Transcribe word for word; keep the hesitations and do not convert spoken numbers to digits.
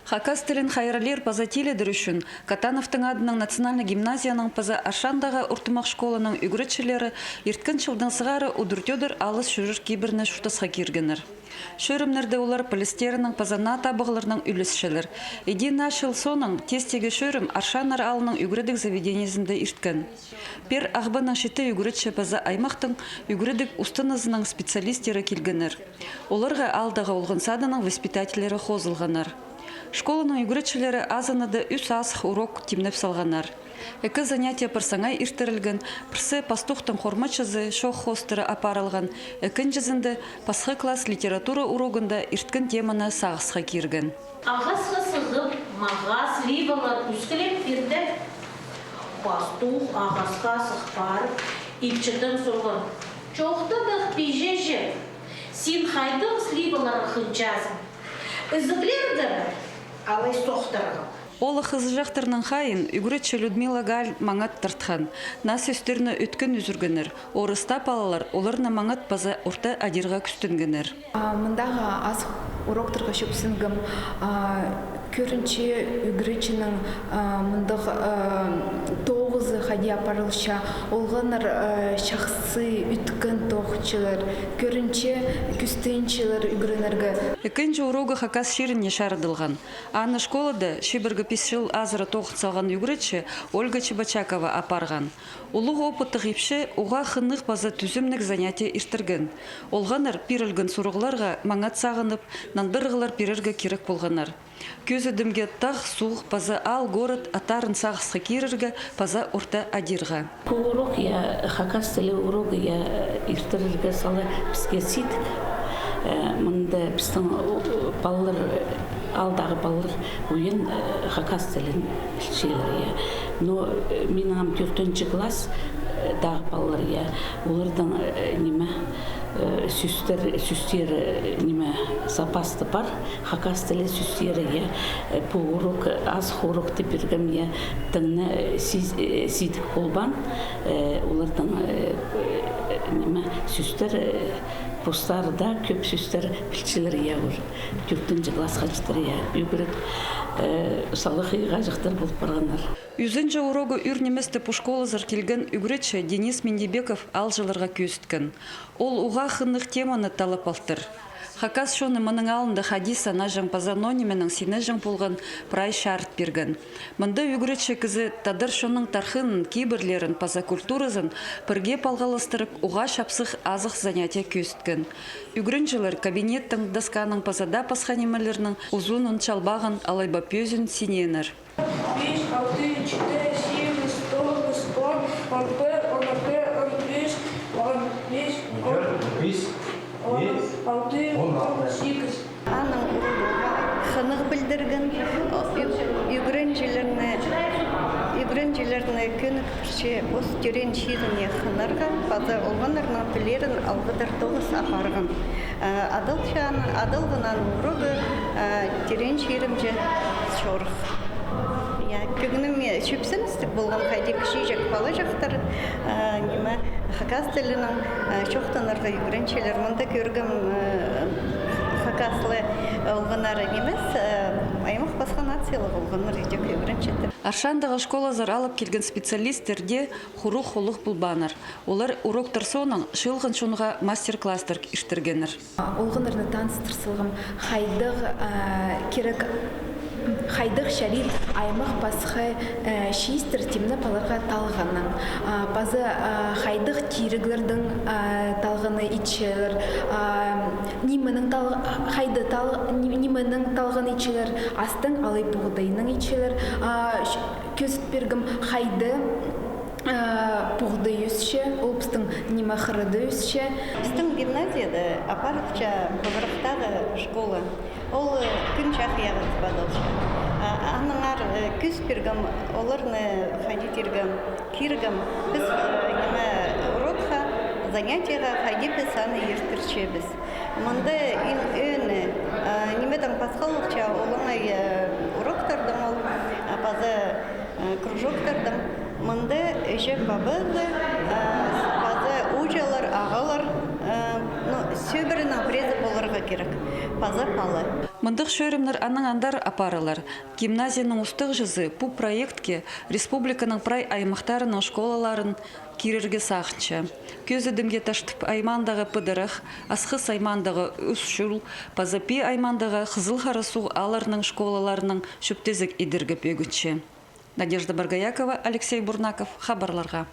Хакас тілін хайраллир паза тилідір ӱчӱн Катановтың адынаң национальнай гимназияның паза Аршандағы ортымах школаның ӱгретчілері ирткен чылдаң сығара удур-тӧдір алыс чӧрер кибірні чуртасха киргеннер. Чӧрімнерде олар пілістерінең паза наа табығларнаң ӱлесчелер. Іди наа чыл соонаң тестегі чӧрім Аршаннар аалының ӱгредіг заведениезінде ирткен. Пеер Ағбаннаң читі ӱгретчі паза аймахтың ӱгредіг устаназының специалистері килгеннер. Оларға аалдағы олған садының воспитательлері хозылғаннар. Школаның ӱгретчілері азынада ӱс азых урок тимнеп салғаннар. Ікі занятие пір саңай иртірілген, пірсі пастухтың хормачызы чоох хоостыра апарылған, ікінҷізінде пасха класс литература урогында ирткен теманы сағысха кирген. Ағасха сығып, мағаа сливалар ӱскілеп пирді. Пастух ағасха сых парып, итчедең сурған: «Чоохтадах, пиҷеҷек, син хайдағ сливаларға хынчазың? Ізіглерге бе, алай сохтарға бе?» Олох ызыҷахтарның хайиин ӱгретчі Людмила Галь маңат тартхан. Наа сӧстерні ӧткін ӱзӱргеннер. Орыста палалар оларны маңат паза орта адирға кӱстенгеннер. А, мындағы азых уроктарға чӧпсінгем, а, кӧрінче ӱгретчінің, а, мындағ, а, тоғызы хайди апарылча, олғаннар, а, чахсы ӧткін тоғынчалар, кӧрінче кӱстенчелер ӱгренерге. Ікінҷі урогы хакас чиріне чарыдылған. Аны школада чибіргі пис чыл азыра тоғын салған ӱгретчі Ольга Чебочакова апарған. Улуғ опыттығ ипчі уғаа хынығ паза тӱзімніг занятие иртірген. Олғаннар пирілген сурығларға маңат сағынып, нандырығлар пирерге кирек полғаннар. Кӧзідімге, тағ, суғ паза аал, город аттарын сағысха кирерге паза орта адирға. Пу урок, я, хакас тілі урогы, я, иртірерге сала піске сидік. Э, мында пістің, о, палалар, э, аалдағы палалар уйан, э, хакас тілін пілчелер, я. Но, э, минің ам тӧртінҷі класс, э, тағы палалар, я, оларның, э, ниме, э, сӧстер, сӧстері, э, ниме, запасты пар, хакас тілі сӧстері, я. Э, пу урок, э, азых урокты пиргем, я, тың на, э, сис-, э, сидік полбаан, э, оларның, э, э, ниме, сӧстер, э, постары даа кӧп сӧстер пілчелер, я, уже. Тӧртінҷі классха читіре, я, ӱгрет, э, салах игі хаҷахтар полып парғаннар. Ӱзінҷі урогы ӱр ниместе пу школазар килген ӱгретчі Денис Миндибеков аалҷыларға кӧзіткен. Ол уғаа хынығ теманы таллап алтыр. Хакас чоны мының алнында хайди санаҷаң паза ноо нименең синаҷаң полған прай чарыт пирген. Мында ӱгретчі кізі тадар чонның тархынын, кибірлерін паза культуразын пірге палғалыстырып, уғаа чапсых азых занятие кӧзіткен. Ӱгренҷілер кабинеттің, досканың паза даа пасха нимелернің узунын, чалбағын алай ба пӧзін синееннер. Пис, алты, читі, сигіс, тоғыс, он, он пір, он ікі, он ӱс, он пис, он, он алты, он сигіс. Аның урогы хынығ пілдірген, ӱ-, ӱгренҷілерні, ӱгренҷілерні кӧніктірче пос тӧреен чиріне хынарға, паза олғаннарның тіллерін алғыдар тоғыс апарған. Э, адалчаң, адалған аның урогы, э, тӧреен чирімҷе чорых. Я, кӧңніме чӧпсіністіг полған, хайди кічіҷек палаҷахтар, э, ниме, хакас тілінең, э, чоохтанарға ӱгренчелер. Мында кӧргем, э, хакаслы олғаннар нимес, э, аймах пасха нациялығ олғаннар идӧк ӱгренчетіп. Аршандағы школазар алып килген специалисттер дее хуруғ холлығ полбааннар. Олар уроктар соонаң чыылған чонға мастер-класстар иртіргеннер. Олғаннарны таныстыр салғам, хайдағ, а, кирек, хайдағ чарир аймах пасха, э, чиистер тимнеп аларға талғаннаң. А, паза, а, хайдағ тиріглернің, а, талғаны итчелер, а, нименің тал-, хайда тал-, ни-, нименің талғаны итчелер, астың алай пуғдайның итчелер, а, ч-, кӧзіт пиргем, хайда Э, пуғдай ӧсче, ол пістің ниме хырада ӧсче. Пістің гимназияда апарылча пызырахтағы школа. Ол, э, кӱн чахайағы тіп адалча. А, аннаңар, э, кӧзіт пиргем, оларны хайди тиргем, киргем. Піс, э, ниме, урокха, занятиеға хайди піс аны иртірчебіс. Мында иң ӧӧні, э, нимедең пасхалалча, олаңай, э, уроктардаң ол, а, паза Э, кружоктардаң. Мында іҷе-пабазы, э, паза ууҷалар, ағалар, э, ну, сӧбіренің пірезі поларға кирек. Паза пала. Мындағ чӧрімнер аннаң андар апарылар. Гимназияның устағҷызы пу проектке республиканың прай аймахтарының школаларын кирерге сағынча. Кӧзідімге, Таштып аймаандағы Пыдырах, Асхыс аймаандағы Ӱс Чул паза Пии аймаандағы Хызыл Харасуғ аалларының школаларынаң чӧптезіг идерге пӧгінче. Надежда Боргоякова, Алексей Бурнаков, хабарларға.